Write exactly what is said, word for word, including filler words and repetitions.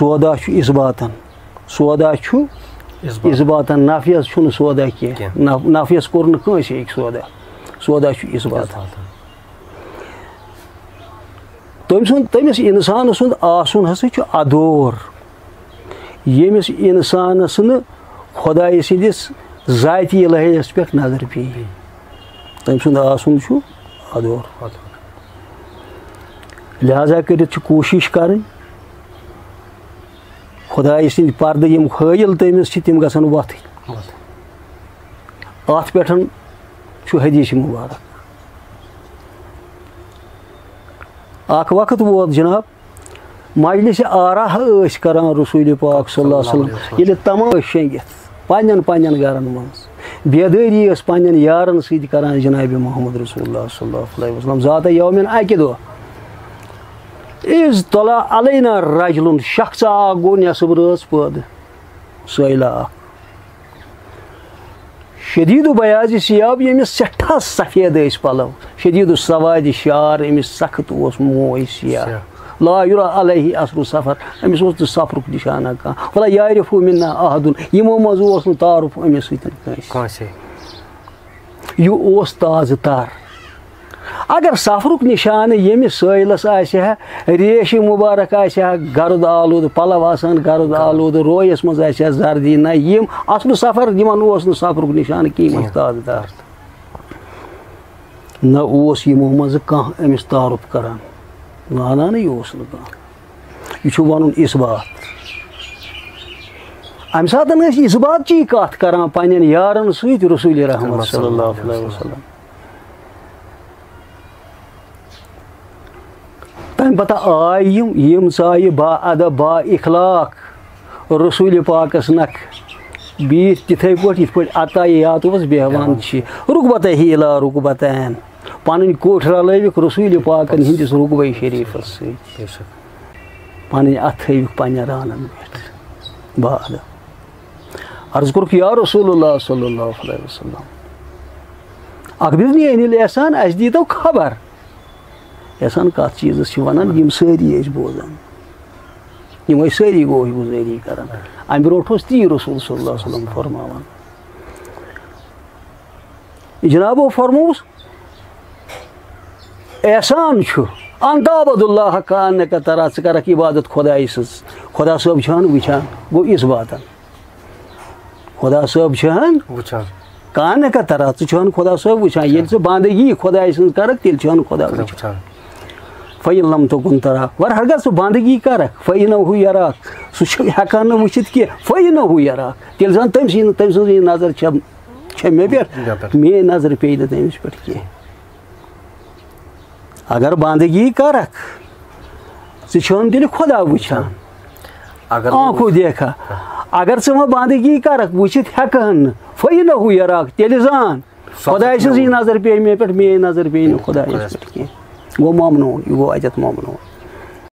سودا چھُ اثباتن۔ سودا چھُ اثباتن۔ نفیس چھُنہٕ سودا کینٛہہ۔ کینٛہہ۔ نف-، نفیس کوٚر نہٕ کٲنٛسہِ أکۍ سودا۔ سودا چھُ اثباتن۔ تٔمۍ سُنٛد، تٔمِس اِنسان سُنٛد آسُن ہسا چھُ ادور، ییٚمِس اِنسانس نہٕ خۄدایہِ سٕنٛدِس ذاتی الہیس پٮ۪ٹھ نظر پیٚیہِ۔ تٔمۍ سُنٛد آسُن چھُ ادور۔ لہذا کٔرِتھ چھِ کوٗشِش کرٕنۍ خۄدایہِ سٕنٛدۍ پردٕ یِم حٲیِل تٔمِس چھِ، تِم گژھن وۄتھٕنۍ۔ اَتھ پٮ۪ٹھ چھُ حدیث مبارک۔ اکھ وقت ووت جناب، مجلس آرا ٲسۍ کران رسول پاک صلی اللہ علیہ وسلم، ییٚلہِ تمام ٲسۍ شۄنگِتھ پننٮ۪ن پننٮ۪ن گرن منٛز، بیدٲری ٲس پننٮ۪ن یارن سۭتۍ کران جناب محمد رسول اللہ صلی اللہ علیہ وسلم۔ ذات یومن، اکہِ دۄہ، اذ طلع علینا رجل، شخص اکھ گوٚو نٮ۪صٕب رٲژ پٲدٕ، سٲیلہ اکھ۔ شدید بیاض ثیاب، ییٚمِس سٮ۪ٹھاہ سفید ٲسۍ پلو، شدید سواد شعر، أمِس سخت اوس موے سیاہ۔ سیاہ۔ لا یرا علیہ اثر سفر، أمِس اوس نہٕ سفرُک نشانہ کانٛہہ۔ ولا یعرف منا احد، یِمو منٛز اوس نہٕ تعارف أمِس سۭتۍ کٲنٛسہِ۔ کٲنٛسے۔ یہِ اوس تازٕ تر۔ اگر سفرُک نشانہٕ ییٚمہِ سٲیلس آسہِ ہا، ریش مبارک آسہِ ہا گرد آلود، پلو آسان گرد آلود، رویس منٛز آسہِ ہا زردی، نہ یِم اصل سفر، یِمن اوس نہٕ سفرُک نشانہٕ کینٛہہ، یِم ٲسۍ تازٕ تر۔ نہ اوس یِمو منٛزٕ کانٛہہ أمِس تعارف کران۔ نہ، نہ، نہ، یہِ اوس نہٕ کانٛہہ۔ یہِ چھُ وَنُن اثبات۔ اَمہِ ساتہٕ ٲسۍ اثباتچی کَتھ کران پننٮ۪ن یارن سۭتۍ رسول رحمت صلی اللہ علیہ وسلم۔ تَمہِ پتہٕ آے یِم، یِم ژایہِ با ادب، با اخلاق رسول پاکس نکھ، بِہِتھ تِتھے پٲٹھۍ، یِتھ پٲٹھۍ عطا یات اوس بیہوان چھِ، رکبتہ الی رکبتین، پنٕنۍ کوٹھۍ رلٲوِکھ رسول پاکن ہٕنٛدِس رکبہ شریفس سۭتۍ۔ بے شک۔ پنٕنۍ اتھٕ تھٲوِکھ پننٮ۪ن رانن پٮ۪ٹھ۔ با ادب۔ عرض کوٚرُکھ، یا رسول اللہ صلی اللہ علیہ وسلم، اخبرنی عن الاحسان، اسہِ دیٖتو خبر۔ احسان کتھ چیٖزس چھِ ونان، یِم سٲری ٲسۍ بوزان، یِم ٲسۍ سٲری گوش گُزٲری کران۔ امہِ برونٛٹھ اوس تی رسول صلی اللہ علیہ وسلم فرماوان۔ جنابو فرمووُس، احسان چھُ، ان تعبد اللہ کانک ترا، ژٕ کرکھ عبادت خدایہِ سٕنٛز، خدا صٲب چھان وٕچھان، گوٚو اثباتن۔ خدا صٲب چھان وٕچھان۔ کانک ترا، ژٕ چھان خدا صٲب وٕچھان، ییٚلہِ ژٕ بندگی خدایہِ سٕنٛز کرکھ، تیٚلہِ چھان خدا وٕچھان۔ وٕچھان۔ فَإِن لَمْ تَكُنْ تَرَاهُ، ور اگر ژٕ بندگی کرکھ، فَإِنَّهُ يَرَاكَ، سُہ چھُ ہٮ۪کان نہٕ وٕچھِتھ کینٛہہ، فَإِنَّهُ يَرَاكَ، تیٚلہِ زن تٔمۍ سٕنٛز، تٔمۍ سٕنٛز یہِ نظر چھےٚ، چھےٚ مےٚ پٮ۪ٹھ، مےٚ پٮ۪ٹھ۔ میٲنۍ نظر پیٚیہِ نہٕ تٔمِس پٮ۪ٹھ کینٛہہ۔ اگر بندگی کرکھ، ژٕ چھُنہٕ تیٚلہِ خدا وٕچھان۔ اگر آنکھو دیکھا۔ اگر ژٕ وۄنۍ بندگی کرکھ، وٕچھِتھ ہٮ۪کہٕ ہن نہٕ، فَإِنَّهُ يَرَاكَ، تیٚلہِ زان۔ خۄداے سٕنٛز یہِ نظر پیٚیہِ مےٚ پٮ۪ٹھ، میٲنۍ نظر پیٚیہِ نہٕ خۄدایَس پٮ۪ٹھ کینٛہہ۔ گوٚو ممنوٗن، یہِ گوٚو اَتٮ۪تھ ممنوٗن۔